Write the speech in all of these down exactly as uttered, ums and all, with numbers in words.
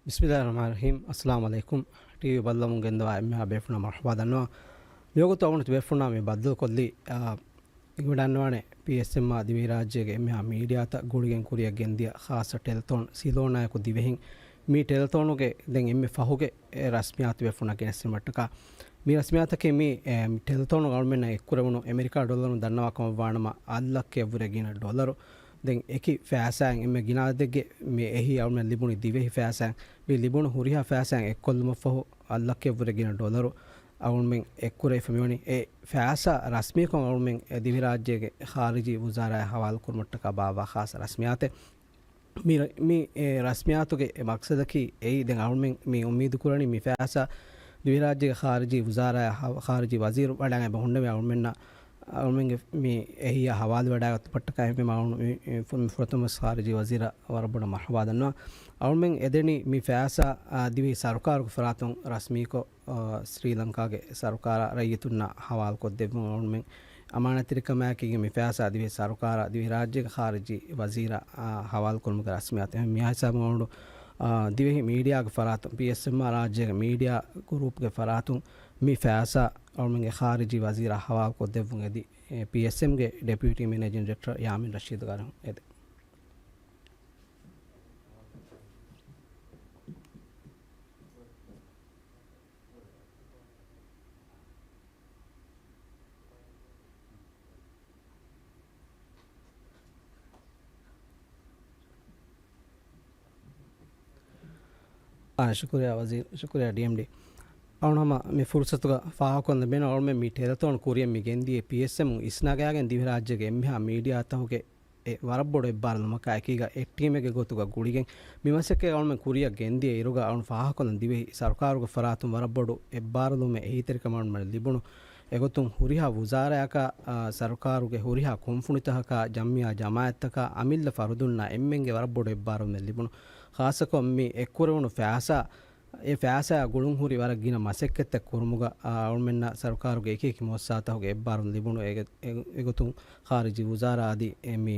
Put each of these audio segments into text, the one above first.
ބިސްމިއްލާހި ރަޙްމާނި ރަޙީމް. އައްސަލާމު ޢަލައިކުމް. ޓީވީ ބައްލަވަމުން ގެންދަވާ އެންމެހާ ބޭފުޅުންނަށް މަރުޙަބާ ދަންނަވާ. މިވަގުތު އަޅުގަނޑު ބޭފުޅުންނާ މި ބައްދަލުކޮށްލީ، އާ، އެނގިވަޑައިގަންނަވާނެ ޕީއެސްއެމްއާ ދިވެހިރާއްޖޭގެ އެންމެހާ މީޑިއާތައް ގުޅިގެން ކުރިއަށް ގެންދިޔަ ޚާއްޞަ ޓެލެތޯން ސިލޯނާއެކު ދިވެހިން. މި ޓެލެތޯނުގެ ދެން އެންމެ ފަހުގެ އެ ރަސްމިއްޔާތު ބޭފުޅުންނަށް ގެނެސްދިނުމަށްޓަކާ، މި ރަސްމިއްޔާތަކީ މި، އެ، މި ޓެލެތޯނުގަ އަޅުމެންނަށް އެއްކުރެވުނު އެމެރިކާ ޑޮލަރުން ދަންނަވާ ކަމަށްވާނަމަ، އަށް ލައްކައެއްވުރެ ގިނަ ޑޮލަރު. ދެން އެކި ފައިސާއިން އެންމެ ގިނަ އަދަދެއްގެ މި އެހީ އަޅުމެން ލިބުނީ ދިވެހި ފައިސާއިން. މި ލިބުނު ހުރިހާ ފައިސާއިން އެއްކޮށްލުމަށްފަހު، އަށް ލައްކައެއްވުރެ ގިނަ ޑޮލަރު އަޅުމެން އެއްކުރެވިފަ މިވަނީ. އެ ފައިސާ ރަސްމީކޮށް އަޅުމެން އެ ދިވެހިރާއްޖޭގެ ޚާރިޖީ ވުޒާރާއަށް ހަވާލުކުރުމަށްޓަކާ ބާއްވާ ޚާއްޞަ ރަސްމިއްޔާތެއް. މި ރަ-، މި، އެ، ރަސްމިއްޔާތުގެ އެ މަޤްޞަދަކީ އެއީ، ދެން އަޅުމެން މި އުއްމީދު ކުރަނީ މި ފައިސާ ދިވެހިރާއްޖޭގެ ޚާރިޖީ ވުޒާރާއަށް ހަ-، ޚާރިޖީ ވަޒީރު ވަޑައިގެން އެބަ ހުންނެވި އަޅުމެންނަށް، އަޅުމެންގެ މި އެހީއާ ހަވާލުވެވަޑައިގަތުމަށްޓަކާ އެންމެ މަ-، މި، މި ފު-، މި ފުރަތަމަ ވެސް ޚާރިޖީ ވަޒީރަށް ވަރަށް ބޮޑަށް މަރްޙަބާ ދަންނަވާ. އަޅުމެން އެދެނީ މި ފައިސާ، އާ، ދިވެހި ސަރުކާރުގެ ފަރާތުން ރަސްމީކޮށް، އާ، ސްރީލަންކާގެ ސަރުކާރާ ރައްޔިތުންނަށް ހަވާލުކޮށްދެއްވުން. އަޅުމެން އަމާނާތްތެރިކަމާއެކީގެ މި ފައިސާ ދިވެހި ސަރުކާރާ ދިވެހިރާއްޖޭގެ ޚާރިޖީ ވަޒީރަށް، އާ، ހަވާލުކުރުމުގެ ރަސްމިއްޔާތެއް. މިހާ ހިސާބުން އަޅުގަނޑު، އާ، ދިވެހި މީޑިއާގެ ފަރާތުން، ޕީއެސްއެމްއާ ރާއްޖޭގެ މީޑިއާ ގުރޫޕްގެ ފަރާތުން މި ފައިސާ އަޅުމެންގެ ޚާރިޖީ ވަޒީރަށް ހަވާލުކޮށްދެއްވުން އެދި، އެ، ޕީއެސްއެމްގެ ޑެޕިއުޓީ މެނޭޖިން ޑިރެކްޓަރ ޔާމީން ރަޝީދު ގާރިހުން އެދެ. އާ، ޝުކުރިއްޔާ ވަޒީރު، ޝުކުރިއްޔާ ޑީއެމްޑީ. އަޅުގަނޑު ހަމަ މި ފުރުސަތުގަ ފާހަގަކޮށްލަން ބޭނުން އަޅުމެން މި ޓެލެތޯން ކުރިއަށް މި ގެންދިޔަ ޕީއެސްއެމް އިސްނަގާގެން ދިވެހިރާއްޖޭގެ އެންމެހާ މީޑިއާތަކުގެ އެ ވަރަށް ބޮޑު އެއްބާރުލުމަކާ އެކީގަ އެއް ޓީމެއްގެ ގޮތުގަ ގުޅިގެން މި މަސައްކަތް އަޅުމެން ކުރިއަށް ގެންދިޔަ އިރުގަ އަޅުން ފާހަގަކޮށްލަން ދިވެހި ސަރުކާރުގެ ފަރާތުން ވަރަށް ބޮޑު އެއްބާރުލުމެއް އެހީތެރިކަމަށް އަޅުމެން ލިބުނު. އެގޮތުން ހުރިހާ ވުޒާރާއަކާ، އާ، ސަރުކާރުގެ ހުރިހާ ކުންފުނިތަކަކާ، ޖަމްޢިއްޔާ ޖަމާޢަތްތަކާ، އަމިއްލަ ފަރުދުންނާ އެންމެންގެ ވަރަށް ބޮޑު އެއްބާރުލުމެއް ލިބުނު. ޚާއްޞަކޮށް މި އެއްކުރެވުނު ފައިސާ، އެ ފައިސާއާ ގުޅުން ހުރި ވަރަށް ގިނަ މަސައްކަތްތައް ކުރުމުގަ، އާ، އަޅުމެންނަށް ސަރުކާރުގެ އެކި އެކި މުއައްސަސާތަކުގެ އެއްބާރުލުން ލިބުނު. އެގެ-، އެ-، އެގޮތުން ޚާރިޖީ ވުޒާރާ އަދި އެ މި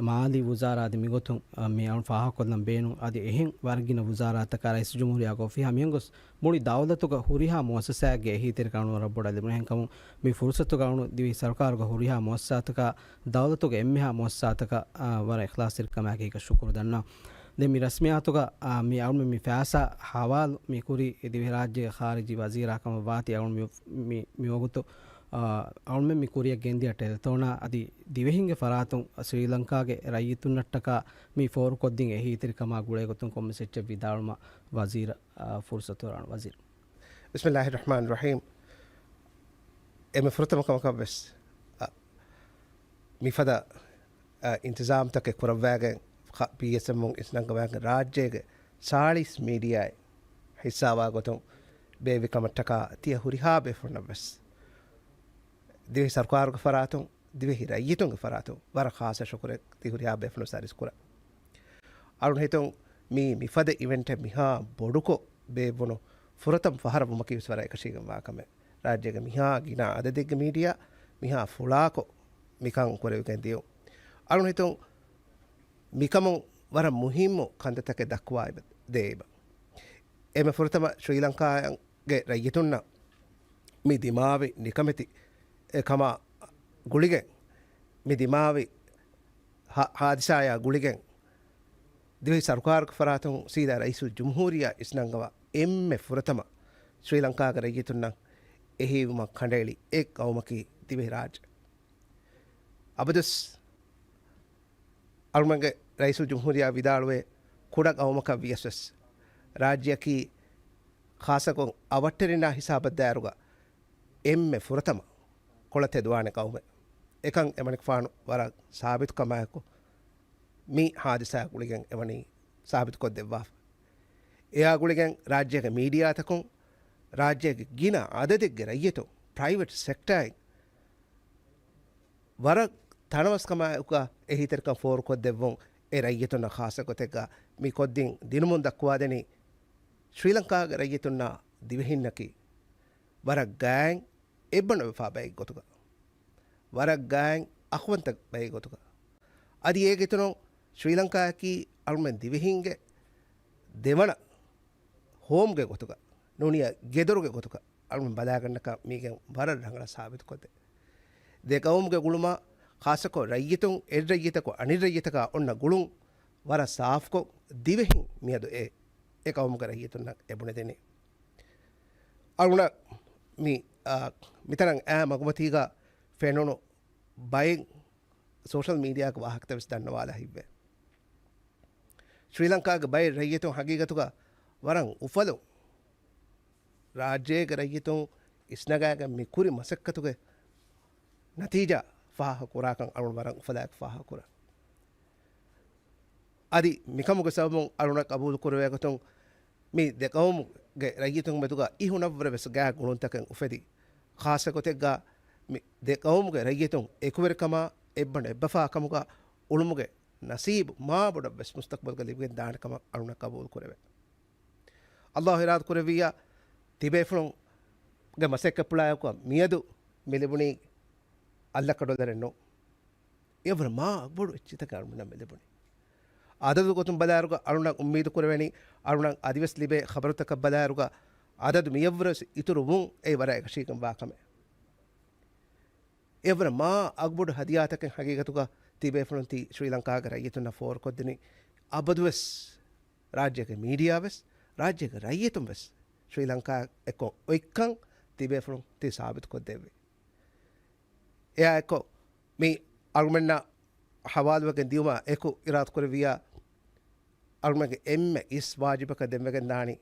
މާލީ ވުޒާރާ އަދި މިގޮތުން، އަ، މި އަޅުން ފާހަގަކޮށްލަން ބޭނުން. އަދި އެހެން ވަރަށް ގިނަ ވުޒާރާތަކާ ރައީސުލްޖުމްހޫރިއްޔާގެ އޮފީހާ މިހެން ގޮސް މުޅި ދައުލަތުގަ ހުރިހާ މުއައްސަސާއެއްގެ އެހީތެރިކަން ވަރަށް ބޮޑަށް ލިބުނު. އެހެންކަމުން މި ފުރުސަތުގަ އަޅުން ދިވެހި ސަރުކާރުގެ ހުރިހާ މުއައްސަސާތަކާ، ދައުލަތުގެ އެންމެހާ މުއައްސަސާތަކަށް، އާ، ވަރަށް އިޚްލާޞްތެރިކަމާއެކީގަ ޝުކުރު ދަންނަވަން. ދެން މި ރަސްމިއްޔާތުގަ، އާ، މި އަޅުމެން މި ފައިސާ ހަވާލު މި ކުރީ ދިވެހިރާއްޖޭގެ ޚާރިޖީ ވަޒީރާ ކަމަށް ވާތީ އަޅުން މި، މި، މިވަގުތު، އާ، އަޅުމެން މި ކުރިއަށް ގެންދިޔަ ޓެލެތޯނާ އަދި ދިވެހިންގެ ފަރާތުން ސްރީލަންކާގެ ރައްޔިތުންނަށްޓަކާ މި ފޯރުކޮށްދިން އެހީތެރިކަމާ ގުޅޭގޮތުން ކޮންމެސް އެއްޗެއް ވިދާޅުވުމަށް ވަޒީރަށް، އާ، ފުރުސަތު އަޅަން ވަޒީރު. ބިސްމިއްލާހި ރަޙްމާނި ރަޙީމް. އެންމެ ފުރަތަމަ ކަމަކަށް ވެސް، އަ، މިފަދަ، އަ، އިންތިޒާމްތަކެއް ކުރައްވާގެން ޚަ-، ޕީއެސްއެމުން އިސްނަންގަވާގެން ރާއްޖޭގެ ސާޅީސް މީޑިއާއެއް ހިއްސާވާ ގޮތުން ބޭއްވި ކަމަށްޓަކާ ތިޔަ ހުރިހާ ބޭފުޅުންނަށް ވެސް ދިވެހި ސަރުކާރުގެ ފަރާތުން، ދިވެހި ރައްޔިތުންގެ ފަރާތުން ވަރަށް ޚާއްޞަ ޝުކުރެއް ތި ހުރިހާ ބޭފުޅުން ސާރިސް ކުރަން. އަޅުން ހިތުން މީ މިފަދަ އިވެންޓެއް މިހާ ބޮޑުކޮށް ބޭއްވުނު ފުރަތަމަ ފަހަރަށް ވުމަކީ ވެސް ވަރަށް އެކަށީގެންވާ ކަމެއް. ރާއްޖޭގެ މިހާ ގިނަ އަދަދެއްގެ މީޑިއާ މިހާ ފުޅާކޮށް މިކަން ކުރެވިގެން ދިޔުން. އަޅުން ހިތުން މިކަމުން ވަރަށް މުހިއްމު ކަންތައްތަކެއް ދައްކުވާ ދޭ އެބަ. އެންމެ ފުރަތަމަ ޝްރީލަންކާގެ ރައްޔިތުންނަށް މި ދިމާވި ނިކަމެތި އެ ކަމާ ގުޅިގެން، މި ދިމާވި ހާ-، ހާދިސާޔާ ގުޅިގެން، ދިވެހި ސަރުކާރުގެ ފަރާތުން ސީދާ ރައީސުލްޖުމްހޫރިއްޔާ އިސްނަންގަވާ އެންމެ ފުރަތަމަ ޝްރީލަންކާގެ ރައްޔިތުންނަށް އެހީވުމަށް ކަނޑައެޅި އެއް ގައުމަކީ ދިވެހިރާއްޖެ. އަބަދުވެސް އަޅުމެންގެ ރައީސުލްޖުމްހޫރިއްޔާ ވިދާޅުވޭ، ކުޑަ ގައުމަކަށް ވިޔަސް ވެސް ރާއްޖެއަކީ ޚާއްޞަކޮށް އަވަށްޓެރިންނާ ހިސާބަށް ދާއިރުގަ އެންމެ ފުރަތަމަ ކޮޅަށް ތެދުވާނެ ގައުމެއް. އެކަން އެމަނިކުފާނު ވަރަށް ސާބިތުކަމާއެކު މި ހާދިސާ ގުޅިގެން އެމަނީ ސާބިތުކޮށްދެއްވާފަ. އެއާ ގުޅިގެން ރާއްޖޭގެ މީޑިއާތަކުން، ރާއްޖޭގެ ގިނަ އަދަދެއްގެ ރައްޔިތުން، ޕްރައިވެޓް ސެކްޓާއިން ވަރަށް ތަނަވަސްކަމާއެކުގަ އެހީތެރިކަން ފޯރުކޮށްދެއްވުން އެ ރައްޔިތުންނަށް ޚާއްޞަ ގޮތެއްގަ މި ކޮށްދިން ދިނުމުން ދައްކުވާދެނީ، ޝްރީލަންކާގެ ރައްޔިތުންނާ ދިވެހިންނަކީ ވަރަށް ގާތް އެއްބަނޑު ވެފާ ބައެއް ގޮތުގަ، ވަރަށް ގާތް އަޚުވަންތަ ބައެއް ގޮތުގަ. އަދި އޭގެ އިތުރުން ޝްރީލަންކާއަކީ އަޅުމެން ދިވެހިންގެ ދެވަނަ ހޯމްގެ ގޮތުގަ، ނޫނިޔަ ގެދޮރުގެ ގޮތުގަ އަޅުން ބަލާގަންނަކަށް މީގެން ވަރަށް ރަނގަޅަށް ސާބިތުކޮށްދޭ. ދެ ގައުމުގެ ގުޅުމާ، ޚާއްޞަކޮށް ރައްޔިތުން އެއް ރައްޔިތަކު އަނެއް ރައްޔިތަކާ އޮންނަ ގުޅުން ވަރަށް ސާފުކޮށް، ދިވެހިން މިއަދު އެ، އެ ގައުމުގެ ރައްޔިތުންނަށް އެ ބުނެދެނީ. އަޅުނަށް މި، އާ، މިތަނަށް އައި މަގުމަތީގަ ފެނުނު ބައެއް ސޯޝަލް މީޑިއާގެ ވާހަކަތައް ވެސް ދަންނަވާލާ ހިތްވޭ. ޝްރީލަންކާގެ ބައެއް ރައްޔިތުން ހަގީގަތުގަ ވަރަށް އުފަލުން ރާއްޖޭގެ ރައްޔިތުން އިސްނަގާގެން މި ކުރި މަސައްކަތުގެ ނަތީޖާ ފާހަގަ ކުރާކަން އަޅުން ވަރަށް އުފަލާއެކު ފާހަގަ ކުރަން. އަދި މިކަމުގެ ސަބަބުން އަޅުނަށް ޤަބޫލު ކުރެވޭ ގޮތުން މި ދެ ޤައުމުގެ ރައްޔިތުން މެދުގަ އިހުނަށްވުރެ ވެސް ގާތް ގުޅުންތަކެއް އުފެދި، ޚާއްޞަ ގޮތެއްގަ މި ދެ ޤައުމުގެ ރައްޔިތުން އެކުވެރިކަމާ އެއްބަނޑު އެއްބަފާ ކަމުގަ އުޅުމުގެ ނަސީބު މާ ބޮޑަށް ވެސް މުސްތަޤްބަލުގަ ލިބިގެން ދާނެ ކަމަށް އަޅުނަށް ޤަބޫލު ކުރެވޭ. ﷲ އިރާދަ ކުރެއްވިއްޔާ، ތިބޭފުޅުންގެ މަސައްކަތްޕުޅާއެކު މިއަދު މި ލިބުނީ އަށް ލައްކަ ޑޮލަރެއް ނޫން. އެވަރަށް މާ ބޮޑު އެއްޗިތަކެއް އަޅުގަނޑަށް މި ލިބުނީ. އަދަދު ގޮތުން ބަލާއިރުގަ އަޅުނަށް އުއްމީދު ކުރެވެނީ، އަޅުނަށް އަދިވެސް ލިބޭ ޚަބަރުތަކަށް ބަލާއިރުގަ އަދަދު މިއަށްވުރެ ވެސް އިތުރު ވުން އެއީ ވަރަށް އެކަށީގެންވާ ކަމެއް. އެވަރަށް މާ އަގުބޮޑު ހަދިޔާތަކެއް ހަގީގަތުގަ ތިބޭފުޅުން ތި ޝްރީލަންކާގެ ރައްޔިތުންނަށް ފޯރުކޮށްދިނީ. އަބަދުވެސް ރާއްޖޭގެ މީޑިއާ ވެސް، ރާއްޖޭގެ ރައްޔިތުން ވެސް ޝްރީލަންކާ އެއްކޮށް އޮތްކަން ތިބޭފުޅުން ތި ސާބިތުކޮށްދެއްވި. އެއާ އެއްކޮށް މި އަޅުމެންނަށް ހަވާލުވެގެން ދިޔުމާ އެކު އިރާދަކުރެއްވިއްޔާ، އަޅުމެންގެ އެންމެ އިސް ވާޖިބަކަށް ދެންވެގެން ދާނީ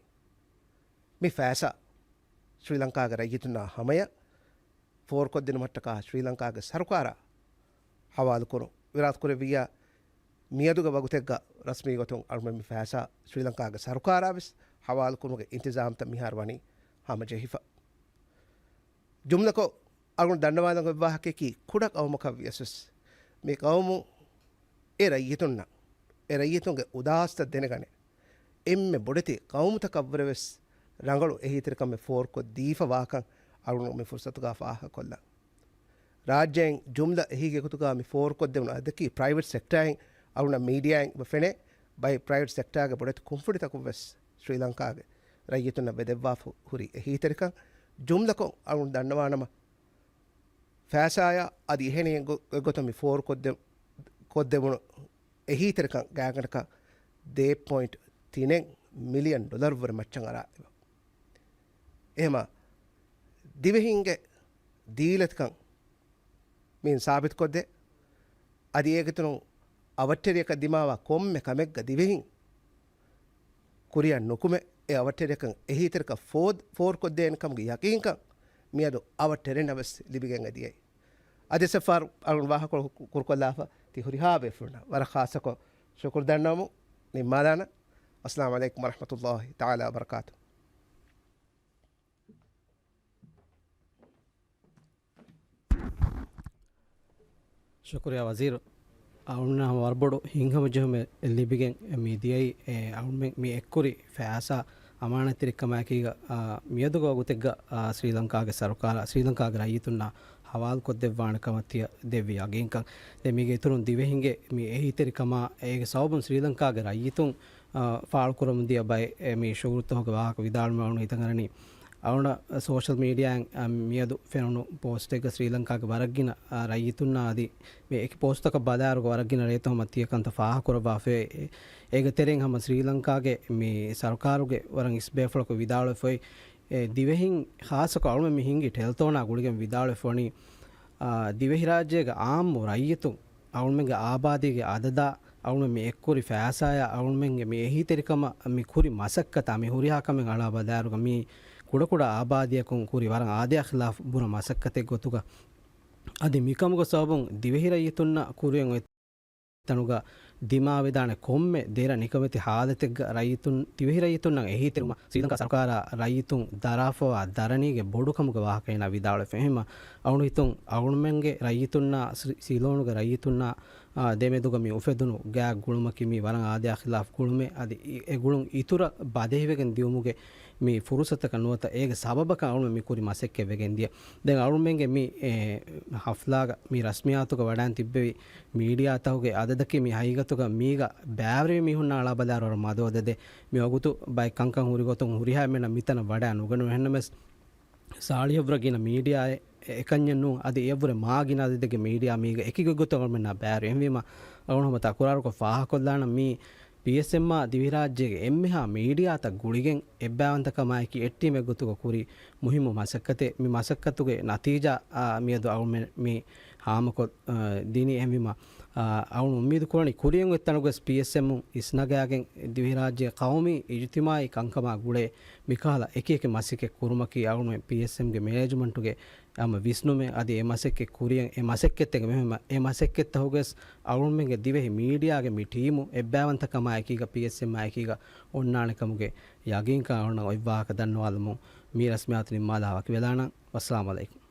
މި ފައިސާ ޝްރީލަންކާގެ ރައްޔިތުންނާ ހަމަޔަށް ފޯރުކޮށްދިނުމަށްޓަކާ ޝްރީލަންކާގެ ސަރުކާރާ ހަވާލުކުރުން. އިރާދަކުރެއްވިއްޔާ، މިއަދުގެ ވަގުތެއްގަ ރަސްމީ ގޮތުން އަޅުމެން މި ފައިސާ ޝްރީލަންކާގެ ސަރުކާރާ ވެސް ހަވާލުކުރުމުގެ އިންތިޒާމްތައް މިހާރު ވަނީ ހަމަޖެހިފަ. ޖުމްލަކޮށް، އަޅުގަނޑު ދަންނަވާލަން އޮތް ވާހަކައަކީ، ކުޑަ ޤައުމަކަށް ވިޔަސް ވެސް މި ޤައުމު އެ ރައްޔިތުންނަށް، އެ ރައްޔިތުންގެ އުދާސްތައް ދެނެގަނެ، އެންމެ ބޮޑެތި ޤައުމުތަކަށްވުރެ ވެސް ރަނގަޅު އެހީތެރިކަމެއް ފޯރުކޮށްދީފަ ވާކަން އަޅުގަނޑު މި ފުރުސަތުގަ ފާހަގަކޮށްލަން. ރާއްޖެއިން ޖުމްލަ އެހީގެ ގޮތުގަ މި ފޯރުކޮށްދެވުނު އަދަދަކީ ޕްރައިވެޓް ސެކްޓާއިން އަޅުގަނޑަށް މީޑިއާއިން އެބަ ފެނޭ، ބައެއް ޕްރައިވެޓް ސެކްޓާގެ ބޮޑެތި ކުންފުނިތަކުން ވެސް ޝްރީލަންކާގެ ރައްޔިތުންނަށް ވެދެއްވާފަ ހުރި އެހީތެރިކަން. ޖުމްލަކޮށް އަޅުގަނޑު ދަންނަވާނަމަ، ފައިސާޔާ އަދި އެހެނިހެން ގޮ-، ގޮތަށް މި ފޯރުކޮށްދެ-، ކޮށްދެވުނު އެހީތެރިކަން ގާތްގަނޑަކަށް ދެ ޕޮއިންޓް ތިނެއް މިލިއަން ޑޮލަރު ވުރެ މައްޗަށް އަރާ އެބަ. އެހެމަ ދިވެހިންގެ ދީލަތިކަން މިއިން ސާބިތުކޮށްދޭ. އަދި އޭގެތުނު އަވަށްޓެރިޔަކަށް ދިމާވާ ކޮންމެ ކަމެއްގަ ދިވެހިން ކުރިއަށް ނުކުމެ، އެ އަވަށްޓެރިޔަކަށް އެހީތެރިކަން ފޯ-، ފޯރުކޮށްދޭނެ ކަމުގެ ޔަޤީންކަން މިއަދު އަވަށްޓެރިންނަށް ވެސް ލިބިގެން އެދިޔައީ. އަދި އެއްފަހަރު އަޅުން ވާހަކަ ކުރުކޮށްލާފަ ތި ހުރިހާ ބޭފުޅުންނަށް ވަރަށް ޚާއްޞަކޮށް ޝުކުރު ދަންނަވަމުން ނިންމާލާނަން. އައްސަލާމު ޢަލައިކުމް ވަރަޙްމަތުﷲި ތަޢާލާ ވަބަރަކާތުހު. ޝުކުރިއްޔާ ވަޒީރު. އަޅުންނަށް ވަރަށް ބޮޑު ހިތްހަމަޖެހުމެއް ލިބިގެން މި ދިޔައީ، އެ، އަޅުންމެން މި އެއްކުރި ފައިސާ އަމާނަތްތެރިކަމާއެކީގަ، އާ، މިއަދުގެ ވަގުތެއްގަ، އާ، ސްރީލަންކާގެ ސަރުކާރާ، ސްރީލަންކާގެ ރައްޔިތުންނާ ހަވާލުކޮށްދެއްވާނެ ކަމަށް ތިޔަ ދެއްވި ޔަގީންކަން. ދެން މީގެ އިތުރުން ދިވެހިންގެ މި އެހީތެރިކަމާ، އޭގެ ސަބަބުން ސްރީލަންކާގެ ރައްޔިތުން އާ، ފާޅުކުރަމުންދިޔަ ބައެއް، އެ، މި ޝުޣުލުތަކުގެ ވާހަކަ ވިދާޅުވުމަށް އަޅުން ހިތަށް އަރަނީ. އަޅުން ސޯޝަލް މީޑިއާއިން، އާ، މިއަދު ފެނުނު ޕޯސްޓެއްގަ ސްރީލަންކާގެ ވަރަށްގިނަ، އާ، ރައްޔިތުންނާ އަދި މި އެކި ޕޯސްޓަކަށް ބަލާއިރުގަ ވަރަށްގިނަ ރޭތަކުން ތިޔަ ކަންތައް ފާހަގަކުރައްވާފައި. އޭގެ ތެރެއިން ހަމަ ސްރީލަންކާގެ މި ސަރުކާރުގެ ވަރަށް އިސް ބޭފުޅަކު ވިދާޅުވެފައި. އެ، ދިވެހިން ޚާއްޞަކޮށް އަޅުމެން މި ހިނގި ޓެލްތޯނާ ގުޅިގެން ވިދާޅުވެފަ ވަނީ، އާ، ދިވެހިރާއްޖޭގެ އާއްމު ރައްޔިތުން އަޅުމެންގެ އާބާދީގެ އަދަދާ، އަޅުމެން މި އެއްކުރި ފައިސާޔާ، އަޅުމެންގެ މި އެހީތެރިކަމަށް މި ކުރި މަސައްކަތާ، މި ހުރިހާ ކަމެއް އަޅާ ބަލާއިރުގަ މީ ކުޑަކުޑަ އާބާދީއަކުން ކުރި ވަރަށް އާދަޔާ ޚިލާފު ބުރަ މަސައްކަތެއް ގޮތުގަ، އަދި މިކަމުގެ ސަބަބުން ދިވެހި ރައްޔިތުންނަށް ކުރިއަށް އޮތް ތަނުގަ ދިމާވެދާނެ ކޮންމެ ދެރަ ނިކަމެތި ހާލަތެއްގަ ރައްޔިތުން، ދިވެހި ރައްޔިތުންނަށް އެހީތެރިކަމަށް ސްރީލަންކާ ސަރުކާރާ ރައްޔިތުން ދަރާފަވާ ދަރަނީގެ ބޮޑުކަމުގެ ވާހަކައިން ވިދާޅުވެފަ. އެހެންމަ އަޅުން ހިތުން އަޅުމެންގެ ރައްޔިތުންނާ ސްރި-، ސީލޯނުގެ ރައްޔިތުންނާ ދެމެދުގަ މި އުފެދުނު ގާތް ގުޅުމަކީ މީ ވަރަށް އާދަޔާ ޚިލާފު ގުޅުމެއް. އަދި އެ ގުޅުން އިތުރަށް ބަދެހިވެގެން ދިއުމުގެ މި ފުރުސަތަކަށް ނުވަތަ އޭގެ ސަބަބަކަށް އަޅުމެން މި ކުރި މަސައްކަތް ވެގެން ދިޔަ. ދެން އަޅުމެންގެ މި އެ، ހަފްލާގަ މި ރަސްމިއްޔާތުގަ ވަޑައިން ތިއްބެވި މީޑިއާތަކުގެ އަދަދަކީ މި ހަގީގަތުގަ މީގަ ބައިވެރިވި މީހުންނާ އަޅާބަލާއިރު ވަރަށް މަދު އަދަދެއް. މި ވަގުތު ބައެއް ކަންކަން ހުރި ގޮތުން ހުރިހާ އެންމެންނަށް މިތަނަށް ވަޑައި ނުގަނެވޭ. އެހެންނަމަވެސް ސާޅީހަށްވުރެ ގިނަ މީޑިއާއެއް އެކަންޏެއް ނޫން. އަދި އެއަށްވުރެ މާ ގިނަ އަދަދެއްގެ މީޑިއާ މީގަ އެކި ގޮތްގޮތަށް އަޅުމެންނާ ބައިވެރި. އެހެންވީމަ އަޅުގަނޑު ހަމަ ތަކުރާރުކޮށް ފާހަގަކޮށްލާނަން މީ ޕީއެސްއެމްއާ ދިވެހިރާއްޖޭގެ އެންމެހާ މީޑިއާތައް ގުޅިގެން އެއްބައިވަންތަކަމާއެކީ އެއް ޓީމެއް ގޮތުގަ ކުރި މުހިއްމު މަސައްކަތެއް. މި މަސައްކަތުގެ ނަތީޖާ، އާ، މިއަދު އަޅުމެން މި ހާމަކޮށް، އާ، ދިނީ. އެހެންވީމަ، އާ، އަޅުން އުއްމީދު ކުރަނީ ކުރިއަށް އޮތް ތަނުގަސް ޕީއެސްއެމް އިސްނަގާގެން ދިވެހިރާއްޖޭ ޤައުމީ އިޖުތިމާޢީ ކަންކަމާ ގުޅޭ މިކަހަލަ އެކިއެކި މަސައްކަތް ކުރުމަކީ އަޅުމެން ޕީއެސްއެމްގެ މެނޭޖްމަންޓުގެ ހަމަ ވިސްނުމެއް. އަދި އެ މަސައްކަތް ކުރިއަށް އެ މަސައްކަތްތަކެއް މެހެމަ އެ މަސައްކަތްތަކުގަސް އަޅުމެންގެ ދިވެހި މީޑިއާގެ މި ޓީމު އެއްބައިވަންތަކަމާ އެކީގަ ޕީއެސްއެމްއާ އެކީގަ އޮންނާނެ ކަމުގެ ޔަގީންކަން އަޅުންނަށް އޮތް ވާހަކަ ދަންނަވާލަމުން މީ ރަސްމިއްޔާތު ނިންމާލާ ވަކިވެލާނަން. ވައްސަލާމު ޢަލައިކުމް.